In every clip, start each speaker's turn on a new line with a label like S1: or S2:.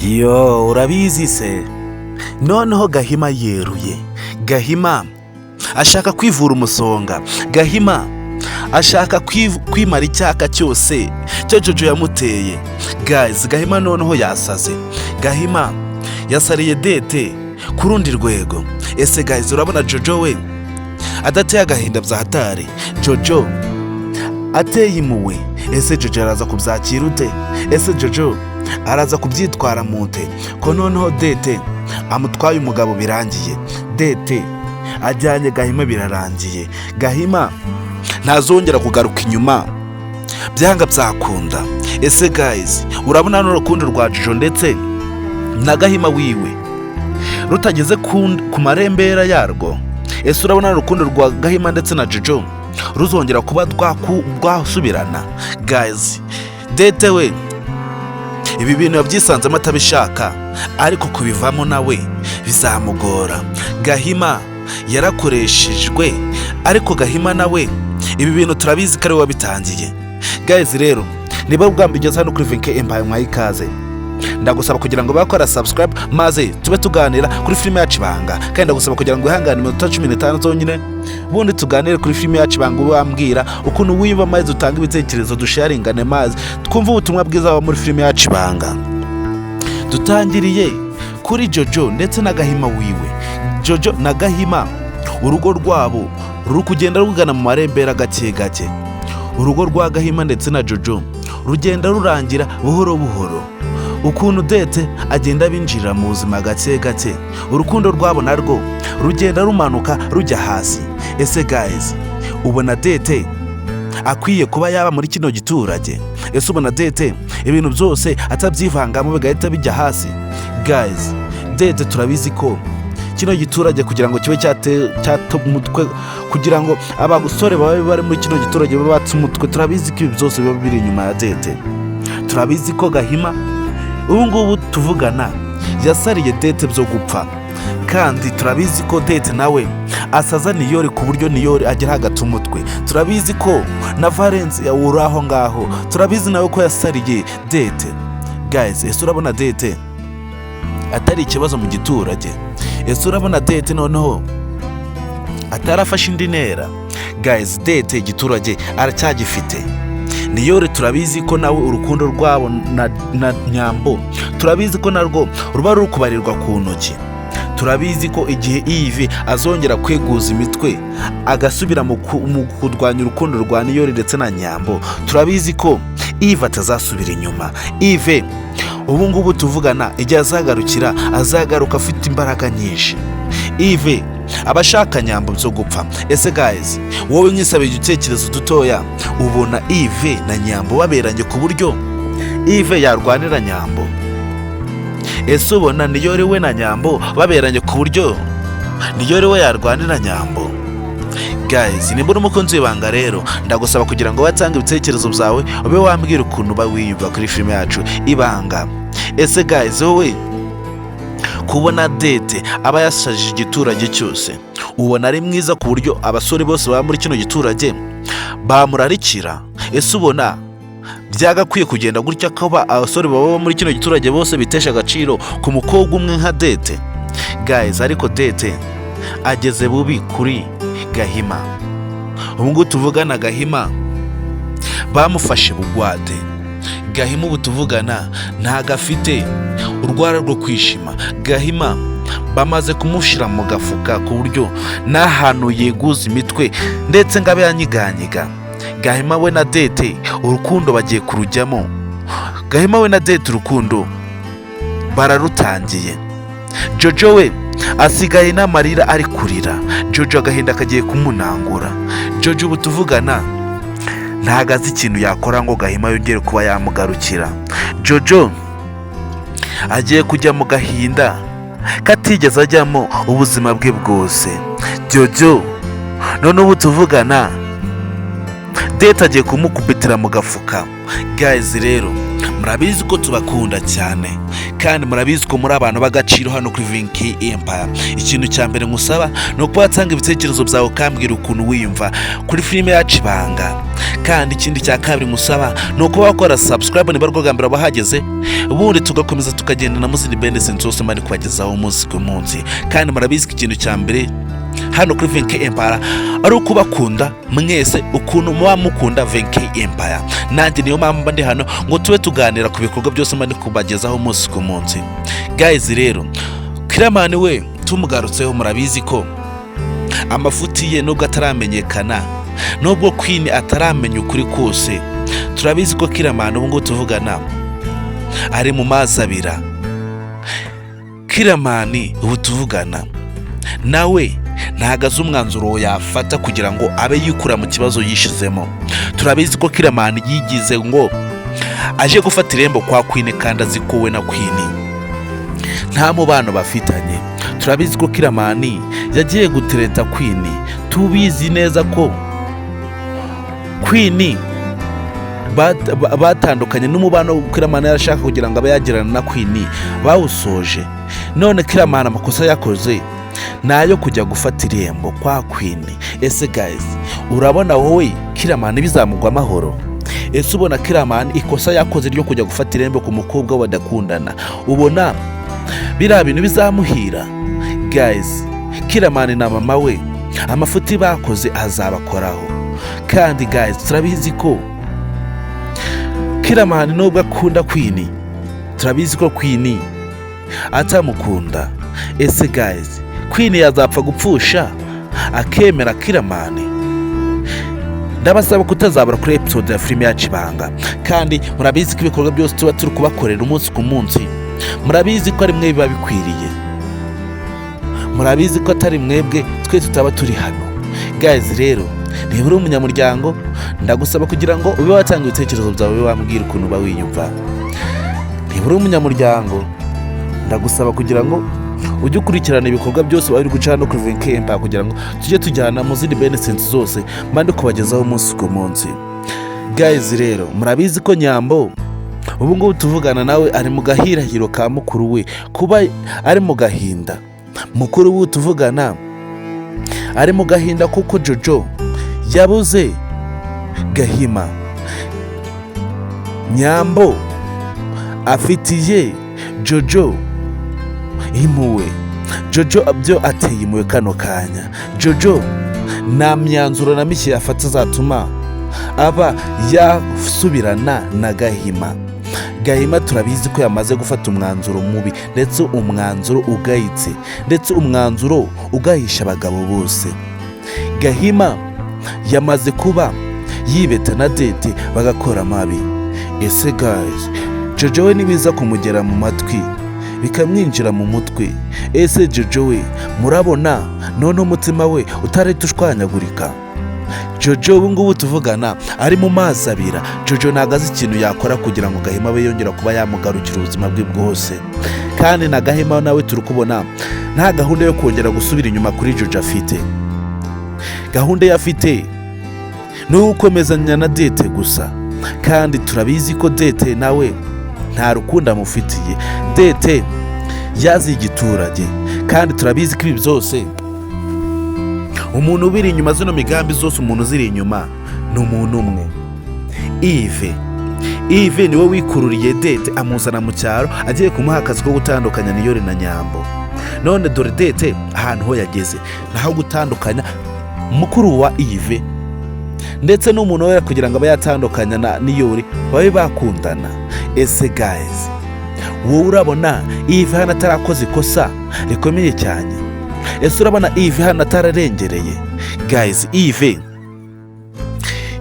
S1: Yo, urabizi se? Noneho Gahima yeruye. Gahima ashaka kwivura umusonga. Gahima ashaka kwimara icyaka cyose cyo Jojo yamuteye. Guys, Gahima noneho yasaze. Gahima yasariye Dete ku rundi rwego. Ese guys, urabona Jojo we adateye agahinda bya hatari? Jojo ateye impuhwe? Ese Jojo araza kubyakira ute? Ese Jojo araza kubyitwara mute, ko noneho Dete amutwaye umugabo birangiye? Dete ajyanye Gahima birarangiye. Gahima ntazongera kugaruka inyuma byanga byakunda. Ese guys, urabona n'urukundo rwa Jojo ndetse na Gahima wiwe rutageze ku marembera yarwo? Ese urabona urukundo rwa Gahima ndetse na Jojo ruzongera kuba rwasubirana? Guys, Dete we ibi bintu yabyisanzemo atabishaka, ariko kubivamo nawe bizamugora. Gahima yarakoreshejwe, ariko Gahima nawe ibi bintu turabizi ko ari we wabitangiye. Guys, rero niba ubwamba ugeze hano kuri Venke Empire, mwaye ikaze. Ndagusaba kugira ngo bakora subscribe, maze tube tuganira kuri filime yacu Ibanga. Kandi ndagusaba kugira ngo wihangane iminota 15 zonyine, ubundi tuganire kuri filime yacu Ibanga. Ube wambwira ukuntu wiyumva, maze utange ibitekerezo, dusharingane, maze twumve ubutumwa bwiza buba muri filime yacu Ibanga. Dutangiriye kuri Jojo ndetse na Gahima wiwe. Jojo na Gahima, urugo rwabo ruri kugenda rugana mu marembera gake gake. Urugo rwa Gahima ndetse na Jojo rugenda rurangira buhoro buhoro. Ukuntu Dete agenda binjirira mu buzima gake gake, urukundo rwabo narwo rugenda rumanuka rujya hasi. Ese guys, ubona Dete akwiye kuba yaba muri kino giturage? Ese ubona Dete ibintu byose atabyivangamo bigahita bijya hasi? Guys, Dete turabizi ko kino giturage kugira ngo kibe cyata umutwe, kugira ngo abasore babe bari muri kino giturage babe batse umutwe, turabizi ko ibi byose biba biri inyuma ya Dete. Turabizi ko Gahima ubu ngubu tuvugana yasariye Dete byo gupfa, kandi turabizi ko Dete nawe asaza Niyori ku buryo Niyori agera hagati umutwe. Turabizi ko na Valence uri aho ngaho, turabizi nawe ko yasariye Dete. Guys, ese urabona Dete atari ikibazo mu giturage? Ese urabona Dete noneho atarafashe indi ntera? Guys, Dete igiturage aracyagifite. Niyore turabizi ko nawe urukundo rwabo na Nyambo turabizi ko narwo ruba ruri kubarirwa ku ntoki. Turabizi ko igihe Ive azongera kweguza imitwe agasubira mu kurwanya urukundo rwa Niyori ndetse na Nyambo, turabizi ko Ive atazasubira inyuma. Ive ubu ngubu tuvugana, igihe azagarukira azagaruka afite imbaraga nyinshi. Ive aba ashaka Nyambo byo gupfa. Ese guys, wowe nkisaba igitekerezo dutoya, ubona Ive na Nyambo baberanye ku buryo Ive yarwanira Nyambo? Ese ubona Niyori we na Nyambo baberanye ku buryo Niyori we yarwanira Nyambo? Guys, nimba uri umukunzi w'Ibanga rero, ndagusaba kugira ngo watange ibitekerezo byawe, ube wambwira ukuntu uba wiyumva kuri filime yacu Ibanga. Ese guys, wowe kubona Dete aba yasajije igiturage cyose, ubona ari mwiza ku buryo abasore bose baba muri kino giturage bamurarikira? Ese ubona byagakwiye kugenda gutya, ko abasore baba muri kino giturage bose bitesha agaciro ku mukobwa umwe nka Dete? Guys, ariko Dete ageze bubi kuri Gahima. Ubu ngubu tuvugana Gahima bamufashe bugwate. Gahima ubu tuvugana ntago afite urwara rwo kwishima. Gahima bamaze kumushyira mu gafuka ku buryo n'ahantu yeguza imitwe ndetse ngo abe yanyiganyiga. Gahima we na Dete urukundo bagiye kurujyamo. Gahima we na Dete urukundo bararutangiye. Jojo we asigaye n'amarira ari kurira. Jojo agahinda kagiye kumunangura. Jojo ubu tuvugana ntago azi ikintu yakora ngo Gahima yongere kuba yamugarukira. Jojo agiye kujya mu gahinda katigeze ajyamo ubuzima bwe bwose. Jojo none ubu tuvugana Dete agiye kumukubitira mu gafuka. Guys rero, murabizi ko tubakunda cyane, kandi murabizi ko muri abantu b'agaciro hano kuri Vinki Empire. Ikintu cya mbere nkusaba ni ukuba watanga ibitekerezo byawe, ukambwira ukuntu wiyumva kuri filime yacu Ibanga. Kandi ikindi cya kabiri nkusaba ni ukuba wakora subscribe niba rwo bwa mbere wahageze, ubundi tugakomeza tukagendana mu zindi benefits zose mba kubagezaho umunsi ku munsi. Kandi murabizi ko ikintu cya mbere hano kuri Venke Empire ari ukubakunda mwese, ukuntu muba mukunda Venke Empire. Nanjye niyo mpamvu mba ndi hano ngo tube tuganira ku bikorwa byose mba ndi kubagezaho umunsi ku munsi. Guys rero, Kiramani we tumugarutseho, murabizi ko amafuti ye nubwo ataramenyekana, nubwo Queen ataramenya ukuri kose, turabizi ko Kiramani ubu ngubu tuvugana ari mu mazi abira. Kiramani ubu tuvugana nawe ntago azi umwanzuro yafata kugira ngo abe yikura mu kibazo yishizemo. Turabizi ko Kiramani yigize ngo aje gufata irembo kwa Queen, kandi azi ko we na Queen nta mubano bafitanye. Turabizi ko Kiramani yagiye gutereta Queen. Tubizi neza ko Queen batandukanye n'umubano Kiramani yarashaka kugira ngo abe yagirana na Queen bawusoje. None Kiramani amakosa yakoze ni ayo kujya gufata irembo kwa Queen. Ese guys, urabona wowe Kiramani bizamugwa amahoro? Ese ubona Kiramani ikosa yakoze ryo kujya gufata irembo ku mukobwa badakundana, ubona biriya bintu bizamuhira? Guys, Kiramani na mama we amafuti bakoze azabakoraho. Kandi guys, turabizi ko Kiramani nubwo akunda Queen, turabizi ko Queen atamukunda. Ese guys, Queen yazapfa gupfusha akemera Kiramani? Ndabasaba kutazabura kuri episode ya filime yacu Ibanga. Kandi murabizi ko ibikorwa byose tuba turi kubakorera umunsi ku munsi, murabizi ko ari mwe biba bikwiriye. Murabizi ko atari mwebwe twe tutaba turi hano. Guys rero, niba uri umunyamuryango, ndagusaba kugira ngo ube watanga ibitekerezo byawe, ube wambwira ukuntu uba wiyumva. Niba uri umunyamuryango, ndagusaba kugira ngo ujye ukurikirana ibikorwa byose waba uri guca hano kuri Venke Empire, kugira ngo tujye tujyana mu zindi benefits zose mba ndi kubagezaho umunsi ku munsi. Guys rero, murabizi ko Nyambo ubu ngubu tuvugana nawe ari mu gahirahiro ka mukuru we, kuba ari mu gahinda. Mukuru we tuvugana ari mu gahinda kuko Jojo yabuze Gahima. Nyambo afitiye Jojo impuhwe. Jojo byo ateye impuhwe kano kanya. Jojo nta myanzuro na mike yafata azatuma aba yasubirana na Gahima. Gahima turabizi ko yamaze gufata umwanzuro mubi, ndetse umwanzuro ugayitse, ndetse umwanzuro ugahisha abagabo bose. Gahima yamaze kuba yibeta na Dete bagakora amabi. Ese guys, Jojo we nibiza kumugera mu matwi, bikamwinjira mu mutwe, ese Jojo we murabona none umutima we utarahita ushwanyagurika? Jojo ubu ngubu tuvugana ari mu mazi abira. Jojo ntabwo azi ikintu yakora kugira ngo Gahima abe yongera kuba yamugarukira ubuzima bwe bwose. Kandi na Gahima nawe turi kubona nta gahunda yo kongera gusubira inyuma kuri Jojo afite. Gahunda ye afite ni ugukomezanya na Dete gusa. Kandi turabizi ko Dete nawe nta rukundo amufitiye. Dete yazi igiturage. Kandi turabizi ko ibi byose umuntu ubiri inyuma, zino migambi zose umuntu uziri inyuma ni umuntu umwe, Ive. Ive niwe wikururiye Dete, amuzana mu cyaro agiye kumuha akazi ko gutandukanya Niyori na Nyambo. None dore Dete ahantu ho yageze, naho gutandukanya mukuru wa Ive ndetse n'umuntu we kugira ngo abe yatandukanya na Niyori babe bakundana. Ese guys, wowe urabona Ive hano atarakoze ikosa rikomeye cyane? Ese urabona Ive hano atararengereye? Guys, Ive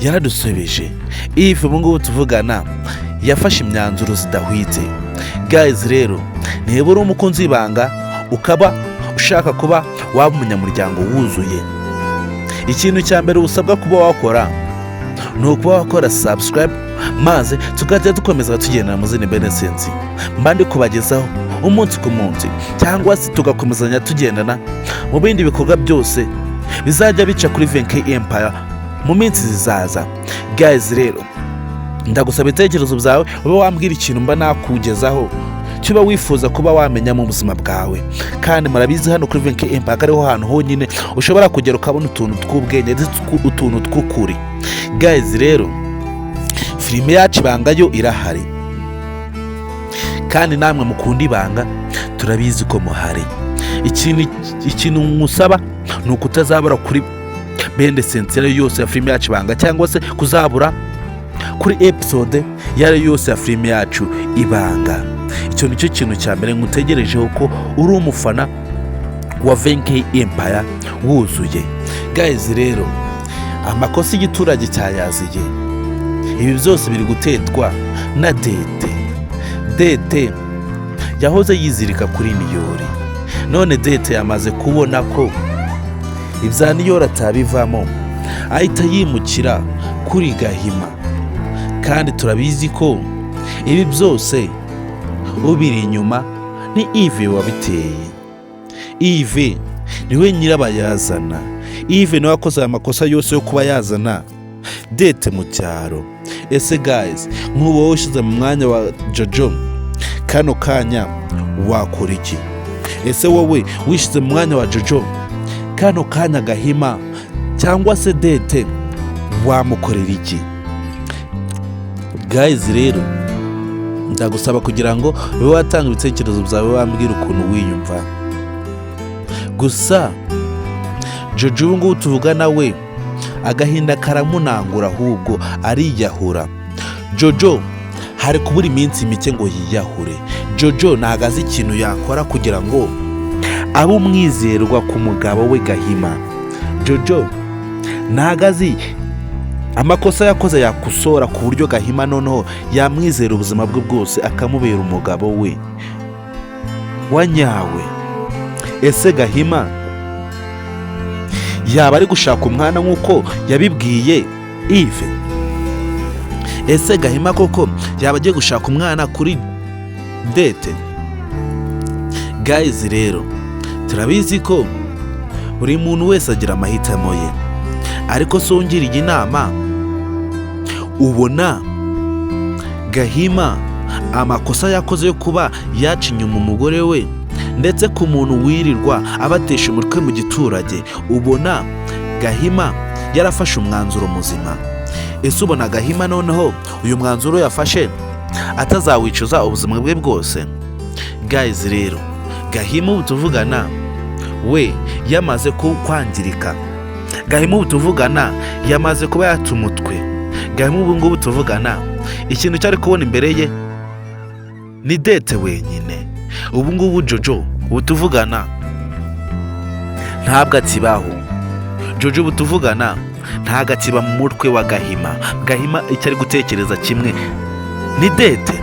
S1: yaradusebeje. Ive ubu ngubu tuvugana yafashe imyanzuro zidahwitse. Guys rero, niba uri umukunzi w'Ibanga, ukaba ushaka kuba waba umunyamuryango wuzuye, ikintu cya mbere usabwa kuba wakora ni ukuba wakora subscribe, maze tukajya dukomeza tugendana mu zindi benefits mba ndi kubagezaho umunsi ku munsi, cyangwa se tugakomezanya tugendana mu bindi bikorwa byose bizajya bica kuri Venke Empire mu minsi zizaza. Guys rero. Ndagusaba ibitekerezo byawe, ube wambwira ikintu mba nakugezaho cyo uba wifuza kuba wamenya mu buzima bwawe. Kandi murabizi, hano kuri Venke Empire ariho hantu honyine ushobora kugera ukabona utuntu tw'ubwenge ndetse utuntu tw'ukuri. Guys rero, filime yacu Ibanga yo irahari, kandi namwe mukunda Ibanga turabizi ko muhari. Ikintu nkusaba ni ukutazabura kuri bende sensire yose ya filime yacu Ibanga, cyangwa se kuzabura kuri episode iyo ari yo yose ya filime yacu Ibanga. Icyo nicyo kintu cya mbere nkutegerejeho, ko uri umufana wa Venke Empire wuzuye. Guys rero, amakosa igiturage cyayaziye. Ibi byose biri gutetwa na Dete. Dete yahoze yizirika kuri Niyori, none Dete yamaze kubona ko ibya Niyori atabivamo, ahita yimukira kuri Gahima. Kandi turabizi ko ibi byose ubiri inyuma ni Ive wabiteye. Ive niwe nyirabayazana. Ive niwe wakoze aya makosa yose yo kuba yazana Dete mu cyaro. Ese guys, nk'ubu wowe ushyize mu mwanya wa Jojo kano kanya wakora iki? Ese wowe wishyize mu mwanya wa Jojo kano kanya, Gahima cyangwa se Dete wamukorera iki? Guys rero, ndagusaba kugira ngo ube watanga ibitekerezo byawe, wambwira ukuntu wiyumva. Gusa Jojo ubu ngubu tuvugana we agahinda karamunangura, ahubwo ariyahura. Jojo hari kubura iminsi mike ngo yiyahure. Jojo ntabwo azi ikintu yakora kugira ngo abe umwizerwa ku mugabo we Gahima. Jojo ntabwo azi amakosa yakoze yakosora ku buryo Gahima noneho yamwizera ubuzima bwe bwose, akamubera umugabo we wa nyawe. Ese Gahima yaba ari gushaka umwana nk'uko yabibwiye Ive? Ese Gahima koko yaba agiye gushaka umwana kuri Dete? Guys rero, turabizi ko buri muntu wese agira amahitamo ye, ariko se ungiriye inama, ubona Gahima amakosa yakoze yo kuba yaca inyuma umugore we, ndetse ku muntu wirirwa abatesha umutwe mu giturage, ubona Gahima yarafashe umwanzuro muzima? Ese ubona Gahima noneho uyu mwanzuro yafashe atazawicuza ubuzima bwe bwose? Guys rero, Gahima ubu tuvugana we yamaze kwangirika. Gahima ubu tuvugana yamaze kuba yata umutwe. Gahima ubu ngubu tuvugana ikintu cyari kubona imbere ye ni Dete wenyine. Ubu ngubu Jojo ubu tuvugana ntabwo akibaho. Jojo ubu tuvugana ntabwo akiba mu mutwe wa Gahima. Gahima icyo ari gutekereza kimwe ni Dete.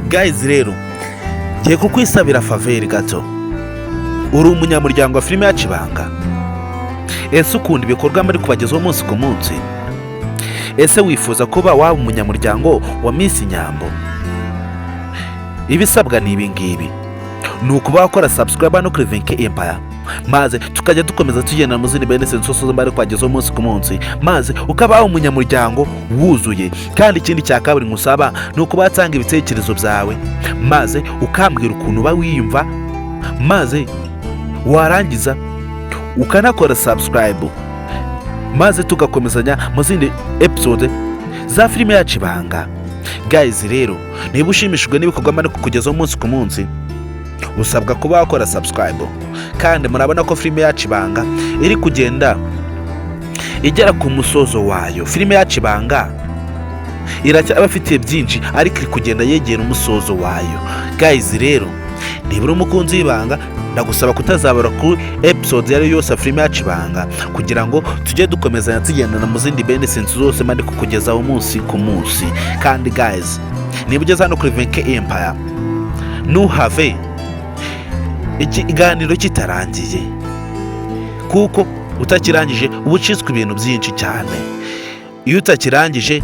S1: Guys rero, ngiye kukwisabira favor gato. Uri umunyamuryango wa filime yacu Ibanga? Ese ukunda ibikorwa muri kubagezaho umunsi ku munsi? Ese wifuza kuba waba umunyamuryango wa Miss Nyambo? Ibisabwa ni ibi ngibi: ni ukuba wakora subscribe no kuri Venke Empire, maze tukajya dukomeza tugenda mu zindi bene zose bari kubagezaho umunsi ku munsi, maze ukaba umunyamuryango wuzuye. Kandi ikindi cya kabiri nkusaba ni ukuba watanga ibitekerezo byawe, maze ukambwira ukuntu uba wiyumva, maze warangiza ukanakora subscribe, maze tugakomezanya mu zindi episode za filime yacu Ibanga. Guys rero, niba ushimishijwe n'ibikorwa mbari kukugezaho umunsi ku munsi, usabwa kuba wakora subscribe. Kandi murabona ko filime yacu Ibanga iri kugenda igera ku musozo wayo. Filime yacu Ibanga iracyabafitiye byinshi, ariko iri kugenda yegera umusozo wayo. Guys rero, niba uri umukunzi w'Ibanga, ndagusaba kutazabura kuri episode iyo ari yo yose ya filime yacu Ibanga, kugira ngo tujye dukomezanya tugendana mu zindi benesensi zose mba ndi kukugezaho umunsi ku munsi. Kandi guys, niba ugeze hano kuri Venke Empire, ntuhave ikiganiro kitarangiye, kuko utakirangije uba ucitswe ibintu byinshi cyane. Iyo utakirangije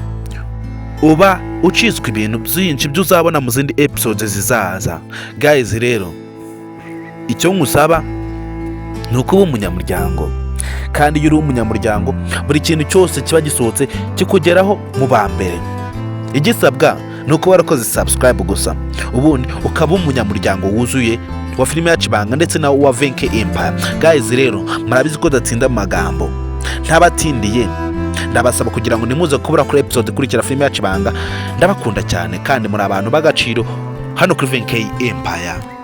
S1: uba ucitswe ibintu byinshi byo uzabona mu zindi episode zizaza. Guys rero, icyo nkusaba ni ukuba umunyamuryango. Kandi iyo uri umunyamuryango, buri kintu cyose kiba gisohotse kikugeraho mu ba mbere. Igisabwa ni uko warakoze subscribe gusa, ubundi ukaba umunyamuryango wuzuye wa filime yacu Ibanga ndetse na wa Venke Empire. Guys, rero murabizi ko datsinda mu magambo, ntabatindiye, ndabasaba kugira ngo nimuze kubura kuri episode ikurikira filime yacu Ibanga. Ndabakunda cyane kandi muri abantu b'agaciro hano kuri Venke Empire.